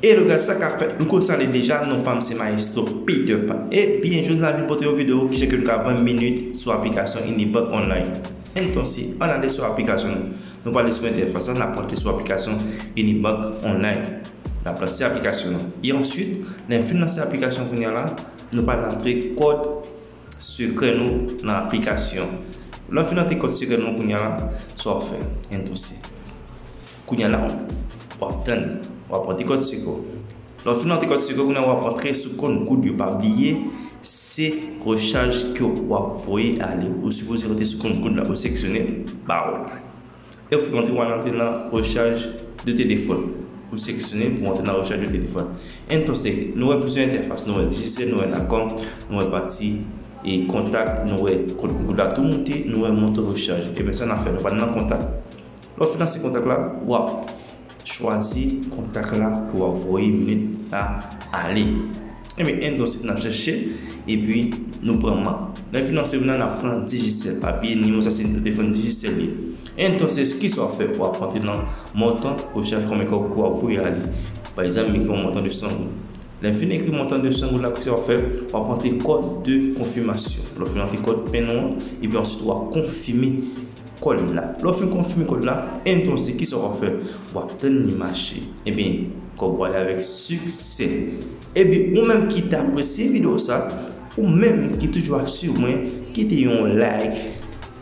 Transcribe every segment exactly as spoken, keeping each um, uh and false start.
Hello guys, sa k ap fèt? Nou konn sa ale deja, non pa m se Maestro Peter Pan. Ebyen, jodi a vin pote yon videyo ki jan ke nou ka vann minit sou aplikasyon Unibank Online. Entonces, ann ale sou aplikasyon nou. Nou prale sou entèfas la, n ap rantre sou aplikasyon Unibank Online. N ap lanse aplikasyon nou. E answit, lè n fin lanse aplikasyon kounye a la, nou pral rantre kòd sekrè nou nan aplikasyon. Lè w fin rantre kòd sekrè nou kounye a la, sa w ap fè? Entonces, kounye a la, w ap tann, w ap rantre kòd sekrè w. Lè w fin rantre kòd sekrè, kounye a w ap rantre sou kont Gold yo. Pa bliye, se rechaj ke w ap voye ale. Ou sipoze rantre sou kont Gold la, ou seleksyone barèl la. E w rantre, w al rantre nan rechaj de telefòn. Ou seleksyone pou rantre nan rechaj de telefòn. Entonces, nou wè plizyè entèfas, nou wè Digicel, nou wè Nacom, nou wè pati e kontak, nou wè kont Gold la tou moute, nou wè montan rechaj. Ebyen, sa n ap fè, nou pral nan kontak. Lè w fin lanse kontak la, w ap chwazi kontak la ke w ap voye minit la ale. Ebyen, entonces n ap chèche, epi nou pran map. Lè n fin lanse, nou pran Digicel. Pa bliye, nimewo sa se telefòn Digicel li ye. Entonces, kisa w ap fè? W ap rantre nan montan rechaj, konbyen kòb ke w ap voye ale. Pa egzanp, m ekri yon montan de san goud. Lè n fin ekri montan de san goud la, kisa w ap fè? W ap rantre kòd de konfimasyon. Lè w fin rantre kòd pen ou an, epi answit w ap konfime kòd la. Lè w fin konfime kòd la, entonces, kisa w ap fè? W ap tann li mache. Ebyen, kòb ou ale avèk siksè. Ebyen, ou menm ki te apresye videyo sa, ou menm ki toujou ap swiv mwen, kite yon like,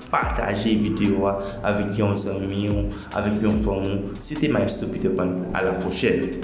pataje videyo a avèk yon zanmi w, avèk yon fanmi w. Se te Maestro Peter Pan. A la pwochèn.